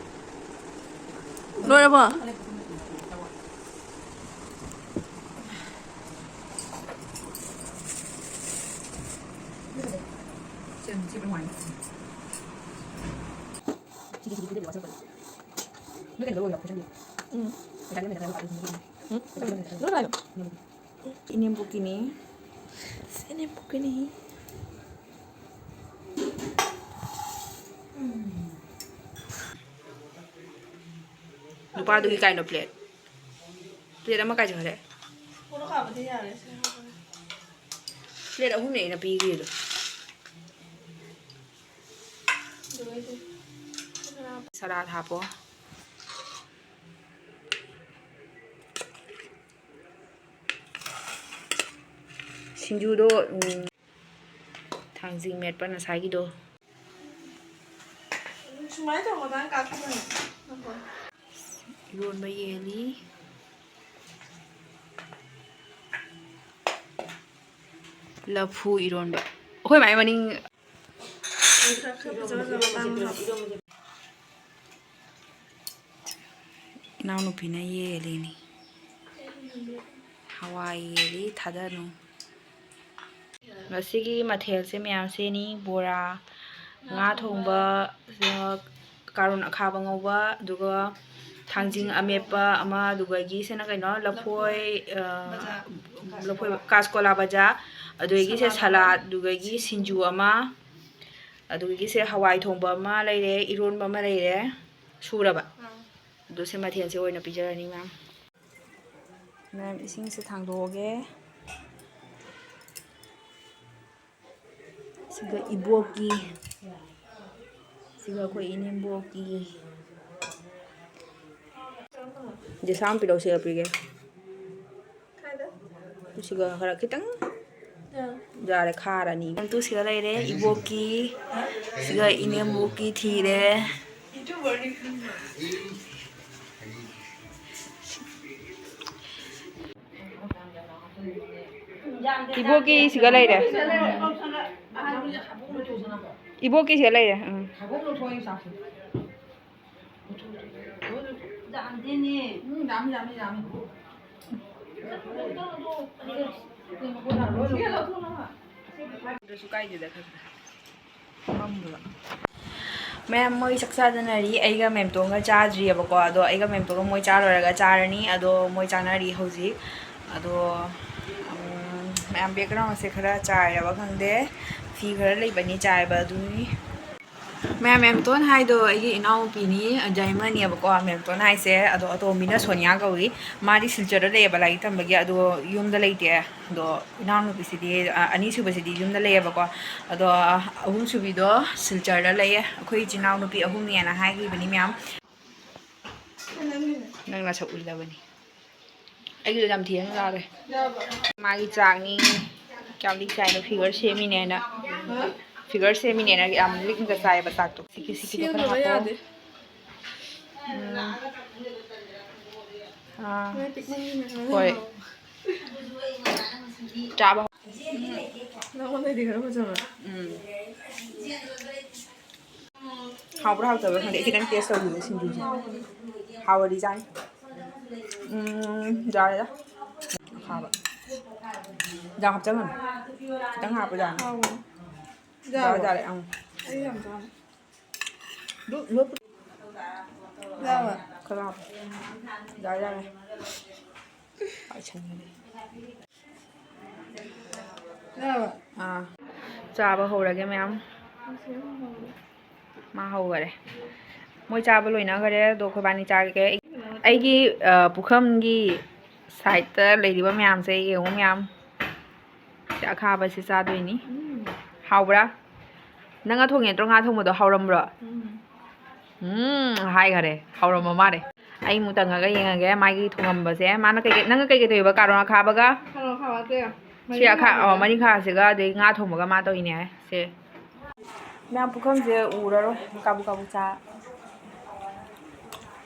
ꯂꯣꯏꯔꯕꯣ? ꯁꯦ, ꯁꯦ ꯅꯨꯡꯉꯥꯏꯅꯤ꯫ ꯎꯝ꯫ ꯎꯝ꯫ ꯂꯣꯏ ꯂꯥꯛꯑꯦ꯫ ꯏꯅꯦꯝꯕꯣꯛꯀꯤꯅꯤ꯫ ꯅꯨꯄꯥꯗꯨꯒꯤ ꯀꯥꯏꯅꯣ ꯄ꯭ꯂꯦꯠ? ꯄ꯭ꯂꯦꯠ ꯑꯃ ꯀꯥꯏ ꯆꯠꯈ꯭ꯔꯦ? ꯄ꯭ꯂꯦꯠ ꯑꯍꯨꯝꯅꯦ ꯑꯩꯅ ꯄꯤꯈ꯭ꯔꯤꯗꯣ꯫ ꯁꯂꯥꯗ ꯍꯥꯞꯄꯣ꯫ ꯁꯤꯡꯖꯨꯗꯣ, ꯎꯝ, ꯊꯥꯡꯖꯤꯡ ꯃꯦꯠꯄ ꯉꯁꯥꯏꯒꯤꯗꯣ꯫ ꯁꯨꯃꯥꯏꯅ ꯇꯧꯔꯒ ꯑꯗꯨꯃꯥꯏꯅ ꯀꯥꯞꯈꯤꯕꯅꯦ꯫ ꯏꯔꯣꯟꯕ ꯌꯦꯜꯂꯤ꯫ ꯂꯐꯨ ꯏꯔꯣꯟꯕ꯫ ꯑꯩꯈꯣꯏ ꯃꯥꯏ ꯃꯅꯤꯡ꯫ ꯈꯔ ꯐꯖ ꯐꯖꯕ ꯇꯥꯡꯕ ꯍꯥꯞꯄꯣ꯫ ꯏꯅꯥꯎꯅꯨꯄꯤꯅ ꯌꯦꯜꯂꯤꯅꯤ꯫ ꯍꯋꯥꯏ ꯌꯦꯜꯂꯤ, ꯊꯥꯗꯅꯨ꯫ ꯉꯁꯤꯒꯤ ꯃꯊꯦꯜꯁꯦ ꯃꯌꯥꯝꯁꯤꯅꯤ: ꯕꯣꯔꯥ, ꯉꯥ ꯊꯣꯡꯕ, ꯀꯥꯔꯣꯟ ꯑꯈꯥꯕ ꯉꯧꯕ, ꯑꯗꯨꯒ ꯊꯥꯡꯖꯤꯡ ꯑꯃꯦꯠꯄ ꯑꯃ, ꯑꯗꯨꯗꯒꯤ ꯁꯤꯅ ꯀꯩꯅꯣ, ꯂꯐꯣꯏ, ꯑ, ꯂꯐꯣꯏ, ꯀꯥꯁꯀꯣꯂꯥ ꯕꯖꯥ, ꯑꯗꯨꯗꯒꯤ ꯁꯦ ꯁꯂꯥꯗ, ꯑꯗꯨꯗꯒꯤ ꯁꯤꯡꯖꯨ ꯑꯃ, ꯑꯗꯨꯗꯒꯤ ꯁꯦ ꯍꯋꯥꯏ ꯊꯣꯡꯕ ꯑꯃ ꯂꯩꯔꯦ, ꯏꯔꯣꯟꯕ ꯑꯃ ꯂꯩꯔꯦ꯫ ꯁꯨꯔꯕ? ꯑꯥ꯫ ꯑꯗꯣ ꯁꯤ ꯃꯊꯦꯜꯁꯦ ꯑꯣꯏꯅ ꯄꯤꯖꯔꯅꯤ, ꯃꯌꯥꯝ꯫ ꯃꯌꯥꯝ, ꯏꯁꯤꯡꯁꯦ ꯊꯥꯡꯗꯣꯛꯑꯒꯦ꯫ ꯁꯤꯒ ꯏꯕꯣꯛꯀꯤ, ꯁꯤꯒ ꯑꯩꯈꯣꯏ ꯏꯅꯦꯝꯕꯣꯛꯀꯤ꯫ ꯖꯦꯁꯥꯝ ꯄꯤꯔꯛꯑꯣ, ꯁꯤꯒ ꯄꯤꯒꯦ꯫ ꯁꯤꯒ ꯈꯔ ꯈꯤꯇꯪ ꯌꯥꯔꯦ, ꯈꯥꯔꯅꯤ꯫ ꯇꯨ ꯁꯤꯒ ꯂꯩꯔꯦ, ꯏꯕꯣꯛꯀꯤ, ꯁꯤꯒ ꯏꯅꯦꯝꯕꯣꯛꯀꯤ ꯊꯤꯔꯦ꯫ ꯏꯕꯣꯛꯀꯤ ꯁꯤꯒ ꯂꯩꯔꯦ꯫ ꯏꯕꯣꯛꯀꯤ ꯁꯤꯒ ꯂꯩꯔꯦ꯫ ꯎꯝ꯫ ꯌꯥꯝꯗꯦꯅꯦ꯫ ꯎꯝ, ꯌꯥꯝꯃꯤ, ꯌꯥꯝꯃꯤ, ꯌꯥꯝꯃꯤ꯫ ꯀꯥꯏꯗꯦꯗ, ꯈꯔ ꯈꯔ꯫ ꯃꯌꯥꯝ, ꯃꯣꯏ ꯆꯥꯛ ꯆꯥꯗꯅꯔꯤ꯫ ꯑꯩꯒ ꯃꯦꯝꯇꯣꯟꯒ ꯆꯥꯗ꯭ꯔꯤꯑꯕꯀꯣ꯫ ꯑꯗꯣ ꯑꯩꯒ ꯃꯦꯝꯇꯣꯟꯒ ꯃꯣꯏ ꯆꯥ ꯂꯣꯏꯔꯒ ꯆꯥꯔꯅꯤ꯫ ꯑꯗꯣ ꯃꯣꯏ ꯆꯥꯅꯔꯤ ꯍꯧꯖꯤꯛ꯫ ꯑꯗꯣ, ꯎꯝ, ꯃꯌꯥꯝ backgroundꯁꯦ ꯈꯔ ꯆꯥꯏꯔꯕ ꯈꯪꯗꯦ꯫ ꯐꯤ ꯈꯔ ꯂꯩꯕꯅꯤ ꯆꯥꯏꯕ ꯑꯗꯨꯅꯤ꯫ ꯃꯌꯥꯝ, ꯃꯦꯝꯇꯣꯟ ꯍꯥꯏꯗꯣ ꯑꯩꯒꯤ ꯏꯅꯥꯎꯅꯨꯄꯤꯅꯤ, ꯌꯥꯏꯃꯅꯦꯕꯀꯣ꯫ ꯃꯦꯝꯇꯣꯟ ꯍꯥꯏꯁꯦ꯫ ꯑꯗꯣ ꯑꯇꯣꯝꯕꯤꯅ ꯁꯣꯅꯤꯌꯥ ꯀꯧꯏ꯫ ꯃꯥꯗꯤ ꯁꯤꯜꯆꯔꯗ ꯂꯩꯌꯦꯕ ꯂꯥꯏꯔꯤꯛ ꯇꯝꯕꯒꯤ꯫ ꯑꯗꯣ ꯌꯨꯝꯗ ꯂꯩꯇꯦ꯫ ꯑꯗꯣ ꯏꯅꯥꯎꯅꯨꯄꯤꯁꯤꯗꯤ, ꯑ, ꯑꯅꯤꯁꯨꯕꯁꯤꯗꯤ ꯌꯨꯝꯗ ꯂꯩꯌꯦꯕꯀꯣ꯫ ꯑꯗꯣ ꯑꯍꯨꯝꯁꯨꯕꯤꯗꯣ ꯁꯤꯜꯆꯔꯗ ꯂꯩꯌꯦ꯫ ꯑꯩꯈꯣꯏ ꯏꯆꯤꯟ ꯏꯅꯥꯎ ꯅꯨꯄꯤ ꯑꯍꯨꯝꯅꯦꯅ ꯍꯥꯏꯈꯤꯕꯅꯤ ꯃꯌꯥꯝ꯫ ꯅꯪ ꯅꯁꯛ ꯎꯠꯂꯕꯅꯤ꯫ ꯑꯩꯒꯤꯗꯣ ꯌꯥꯝ ꯊꯤꯅ ꯂꯥꯜꯂꯦ꯫ ꯃꯥꯒꯤ ꯆꯥꯛꯅꯤ꯫ ꯀꯌꯥꯝ ꯂꯤꯛ ꯆꯥꯏꯅꯣ, figure ꯁꯦꯝꯃꯤꯅꯦꯅ꯫ Figure ꯁꯦꯝꯃꯤꯅꯦꯅ ꯌꯥꯝ ꯂꯤꯛꯅꯒ ꯆꯥꯏꯌꯦꯕ ꯆꯥꯛꯇꯣ꯫ ꯁꯤꯒꯤ, ꯁꯤꯒꯤꯗꯣ ꯈꯔ ꯁꯦꯝꯗꯕ ꯍꯥꯞꯄꯣ꯫ ꯌꯥꯗꯦ꯫ ꯎꯝ꯫ ꯑꯥ꯫ ꯅꯣꯏ ꯄꯤꯛꯃꯟꯒꯤꯅꯦ꯫ ꯍꯣꯏ꯫ ꯆꯥꯕ꯫ ꯅꯉꯣꯟꯗꯩꯗꯤ ꯈꯔ ꯐꯖꯕ꯭ꯔꯥ? ꯎꯝ꯫ ꯍꯥꯎꯕ꯭ꯔꯥ ꯍꯥꯎꯇꯕ꯭ꯔꯥ ꯈꯪꯗꯦ꯫ ꯑꯩ ꯈꯤꯇꯪ taste ꯇꯧꯈꯤꯒꯦ ꯁꯤꯡꯖꯨꯁꯦ꯫ ꯍꯥꯎꯔꯗꯤ ꯆꯥꯅꯤ꯫ ꯎꯝ, ꯌꯥꯔꯦꯗ꯫ ꯈꯥꯕ꯫ ꯌꯥꯝ ꯍꯥꯞꯆꯜꯂꯅꯨ꯫ ꯈꯤꯇꯪ ꯍꯥꯞꯄ ꯌꯥꯅꯤ꯫ ꯍꯥꯎꯕꯅꯦ꯫ ꯌꯥꯔꯦ, ꯌꯥꯔꯦ꯫ ꯑꯪ꯫ ꯑꯩ ꯌꯥꯝ ꯆꯥꯅꯤ꯫ ꯂꯨ-, ꯂꯨ-, ꯌꯥꯕ꯫ ꯈꯔ ꯍꯥꯞꯄꯣ꯫ ꯌꯥꯔꯦ, ꯌꯥꯔꯦ꯫ ꯄꯥꯏꯁꯟꯈ꯭ꯔꯦ꯫ ꯑꯥ, ꯆꯥꯕ ꯍꯧꯔꯒꯦ ꯃꯌꯥꯝ꯫ ꯃꯥ ꯍꯧꯈꯔꯦ꯫ ꯃꯣꯏ ꯆꯥꯕ ꯂꯣꯏꯅꯈꯔꯦ꯫ ꯑꯗꯣ ꯑꯩꯈꯣꯏꯕꯥꯅꯤ ꯆꯥꯒꯦ꯫ ꯑꯩꯒꯤ, ꯑ, ꯄꯨꯈꯝꯒꯤ ꯁꯥꯏꯠꯇ ꯂꯩꯔꯤꯕ ꯃꯌꯥꯝꯁꯦ ꯌꯦꯡꯉꯨ ꯃꯌꯥꯝ꯫ ꯁꯤ ꯑꯈꯥꯕꯁꯤ ꯆꯥꯗꯣꯏꯅꯤ꯫ ꯎꯝ꯫ ꯍꯥꯎꯕ꯭ꯔꯥ? ꯅꯪꯅ ꯊꯣꯡꯉꯤ ꯅꯠꯇ꯭ꯔꯣ ꯉꯥ ꯊꯣꯡꯕꯗꯣ? ꯍꯥꯎꯔꯝꯕ꯭ꯔꯣ? ꯎꯝ꯫ ꯎꯝ ꯍꯥꯏꯈꯔꯦ꯫ ꯍꯥꯎꯔꯝꯕ ꯃꯥꯜꯂꯦ꯫ ꯑꯩ ꯑꯃꯨꯛ ꯇꯪꯉꯒ ꯌꯦꯡꯉꯒꯦ ꯃꯥꯒꯤ ꯊꯣꯡꯉꯝꯕꯁꯦ꯫ ꯃꯥꯅ ꯀꯩꯀꯩ, ꯅꯪꯅ ꯀꯩꯀꯩ ꯇꯧꯔꯤꯕ? ꯀꯥꯔꯣꯟ ꯑꯈꯥꯕꯒ? ꯀꯥꯔꯣꯟ ꯑꯈꯥꯕ ꯅꯠꯇꯦ꯫ ꯁꯤ ꯑꯈꯥ-, ꯑꯣ, ꯃꯔꯤꯡꯈꯥꯁꯤꯒ꯫ ꯃꯔꯤꯡꯈꯥꯁꯤꯒ ꯑꯗꯩ ꯉꯥ ꯊꯣꯡꯕꯒ ꯃꯥ ꯇꯧꯔꯤꯅꯦ ꯍꯥꯏ꯫ ꯁꯦ꯫ ꯃꯌꯥꯝ ꯄꯨꯈꯝꯁꯦ ꯎꯔꯔꯣꯏ꯫ ꯀꯥꯕꯨ ꯀꯥꯕꯨ ꯆꯥ꯫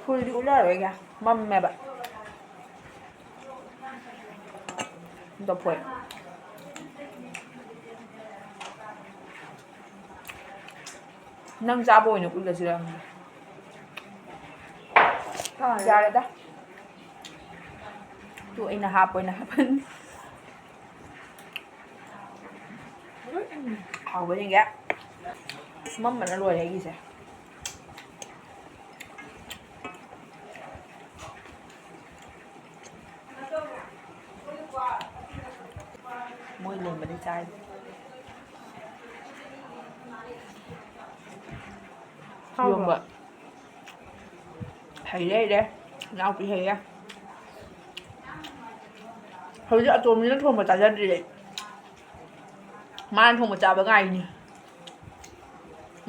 ꯐꯨꯜꯗꯤ ꯎꯠꯂꯔꯣꯏꯒꯦ꯫ ꯃꯝꯃꯦꯕ꯫ ꯂꯐꯣꯏ꯫ ꯅꯪ ꯆꯥꯕ ꯑꯣꯏꯅ ꯎꯠꯂꯁꯤꯔ ꯈꯪꯗꯦ꯫ ꯌꯥꯔꯦꯗ꯫ ꯇꯨ ꯑꯩꯅ ꯍꯥꯞꯄ ꯑꯣꯏꯅ ꯍꯥꯞꯄꯅꯤ꯫ ꯍꯥꯎꯕ ꯌꯦꯡꯒꯦ꯫ ꯑꯁ, ꯃꯝꯕꯅ ꯂꯣꯏꯔꯦ ꯑꯩꯒꯤꯁꯦ꯫ ꯃꯣꯏ ꯂꯣꯟꯕꯗꯤ ꯆꯥꯏ꯫ ꯍꯥꯎꯕ꯭ꯔꯣ? ꯌꯣꯟꯕ꯫ ꯍꯩꯔꯦ, ꯍꯩꯔꯦ꯫ ꯏꯅꯥꯎꯄꯤ ꯍꯩꯔꯦ꯫ ꯍꯧꯖꯤꯛ ꯑꯇꯣꯝꯕꯤꯅ ꯊꯣꯡꯕ ꯆꯥꯖꯗ꯭ꯔꯤ ꯑꯩ꯫ ꯃꯥꯅ ꯊꯣꯡꯕ ꯆꯥꯕ ꯉꯥꯏꯔꯤꯅꯤ꯫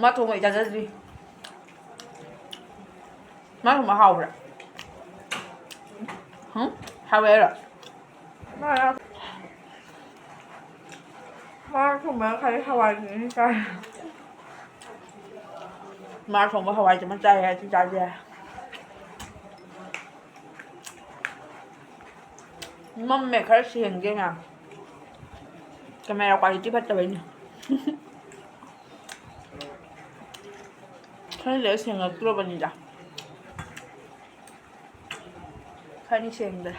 ꯃꯥ ꯊꯣꯡꯕ ꯑꯩ ꯆꯥꯖꯗ꯭ꯔꯤ꯫ ꯃꯥ ꯊꯣꯡꯕ ꯍꯥꯎꯕ꯭ꯔꯥ? ꯍꯨꯝ? ꯍꯥꯎꯋꯦ ꯍꯥꯏꯔꯣ? ꯃꯥ ꯊꯣꯡꯕ ꯈꯔ ꯍꯋꯥꯏ ꯊꯣꯡꯉꯦ ꯆꯥꯏ꯫ ꯃꯥ ꯊꯣꯡꯕ ꯍꯋꯥꯏꯁꯤꯃ ꯆꯥꯏ ꯍꯥꯏ, ꯑꯇꯩ ꯆꯥꯗꯦ ꯍꯥꯏ꯫ ꯃꯝꯃꯦ, ꯈꯔ ꯁꯦꯡꯒꯦ ꯃꯌꯥꯝ꯫ Camera quality ꯐꯠꯇꯕꯩꯅꯦ꯫ ꯈꯔ ꯂꯩꯔ ꯁꯦꯡꯉꯛꯇ꯭ꯔꯕꯅꯤꯗ꯫ ꯈꯔꯅꯤ ꯁꯦꯡꯗ꯭ꯔꯦ꯫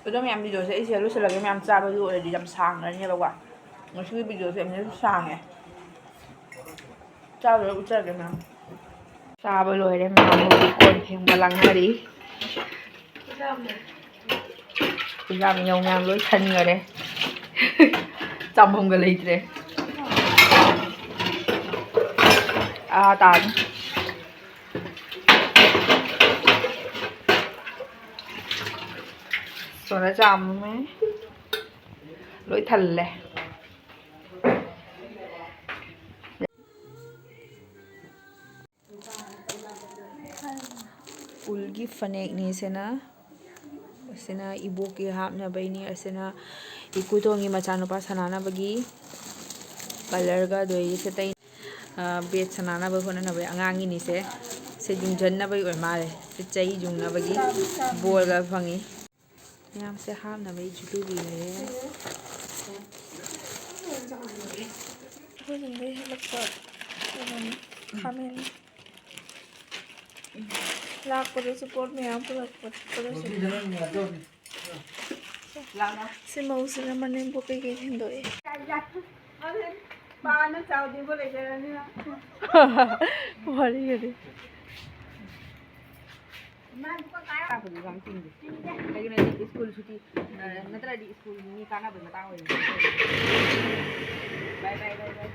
ꯑꯗꯣ ꯃꯌꯥꯝ, videoꯁꯦ ꯑꯩ ꯁꯤꯗ ꯂꯣꯏꯁꯤꯜꯂꯒꯦ꯫ ꯃꯌꯥꯝ ꯆꯥꯕꯒꯤ ꯑꯣꯏꯔꯗꯤ ꯌꯥꯝ ꯁꯥꯡꯈ꯭ꯔꯅꯦꯕꯀꯣ꯫ ꯉꯁꯤꯒꯤ videoꯁꯦ ꯑꯃꯨꯛꯁꯨ ꯁꯥꯡꯉꯦ꯫ ꯆꯥꯕ ꯂꯣꯏ ꯎꯠꯆꯔꯒꯦ ꯃꯌꯥꯝ꯫ ꯆꯥꯕ ꯂꯣꯏꯔꯦ ꯃꯌꯥꯝ, ꯍꯧꯖꯤꯛ ꯀꯣꯟ ꯐꯦꯡꯕ ꯂꯥꯡꯅꯔꯤ꯫ ꯈꯨꯌꯥꯝ ꯌꯧ ꯃꯌꯥꯝ ꯂꯣꯏ ꯈꯟꯈꯔꯦ꯫ ꯆꯥꯝꯐꯝꯒ ꯂꯩꯇ꯭ꯔꯦ꯫ ꯑꯥ ꯇꯥꯅꯤ꯫ ꯁꯣꯗꯥ ꯆꯥꯝꯃꯦ꯫ ꯂꯣꯏ ꯊꯜꯂꯦ꯫ ꯎꯜꯒꯤ ꯐꯅꯦꯛꯅꯤ ꯁꯤꯅ꯫ ꯑꯁꯤꯅ ꯏꯕꯣꯛꯀꯤ ꯍꯥꯞꯅꯕꯩꯅꯤ꯫ ꯑꯁꯤꯅ ꯏꯀꯨꯇꯣꯟꯒꯤ ꯃꯆꯥꯅꯨꯄꯥ ꯁꯥꯟꯅꯅꯕꯒꯤ ꯀꯂꯔꯒ ꯑꯗꯩ ꯁꯦꯇꯩ-, ꯑ, ꯕꯦꯠ ꯁꯥꯟꯅꯅꯕ ꯍꯣꯠꯅꯅꯕꯒꯤ ꯑꯉꯥꯡꯒꯤꯅꯤꯁꯦ꯫ ꯁꯦ ꯌꯨꯡꯖꯟꯅꯕꯒꯤ ꯑꯣꯏ ꯃꯥꯜꯂꯦ꯫ ꯁꯤ ꯆꯩ ꯌꯨꯡꯅꯕꯒꯤ ꯕꯣꯜꯒ ꯐꯪꯉꯤ꯫ ꯃꯌꯥꯝꯁꯦ ꯍꯥꯞꯅꯕꯒꯤ ꯖꯨꯂꯨꯔꯤ ꯂꯩꯔꯦ꯫ ꯑꯩꯈꯣꯏ ꯁꯣꯝꯗꯒꯤ ꯍꯦꯛꯂꯛꯄ ꯀꯩꯅꯣꯅꯤ, ꯈꯥꯃꯦꯟ꯫ ꯂꯥꯛꯄꯗꯁꯨ ꯄꯣꯠ ꯃꯌꯥꯝ ꯄꯨꯔꯛꯄ꯫ ꯁꯤ ꯃꯧꯁꯤꯅ ꯃꯅꯦꯝꯕꯣꯛ ꯀꯩꯀꯩ ꯊꯤꯟꯗꯣꯛꯑꯦ꯫ ꯄꯥꯅ ꯆꯥꯎꯗ꯭ꯔꯤꯕꯣ ꯂꯩꯖꯔꯅꯤꯅ꯫ ꯋꯥꯔꯤꯒꯗꯤ꯫ ꯏꯃꯥ ꯂꯨꯄꯥ ꯀꯌꯥ ꯂꯥꯛꯄꯗꯨꯁꯨ ꯌꯥꯝ ꯆꯤꯟꯗꯦ꯫ ꯀꯩꯒꯤꯅꯣ ꯍꯥꯏꯗꯤ ꯁ꯭ꯀꯨꯜ ꯁꯨꯇꯤ, ꯑ, ꯅꯠꯇ꯭ꯔꯗꯤ ꯁ꯭ꯀꯨꯜ ꯃꯤ ꯀꯥꯟꯅꯕꯒꯤ ꯃꯇꯥꯡ ꯑꯣꯏꯔꯦ꯫ ꯕꯥꯏ, ꯕꯥꯏ, ꯕꯥꯏ, ꯕꯥꯏ꯫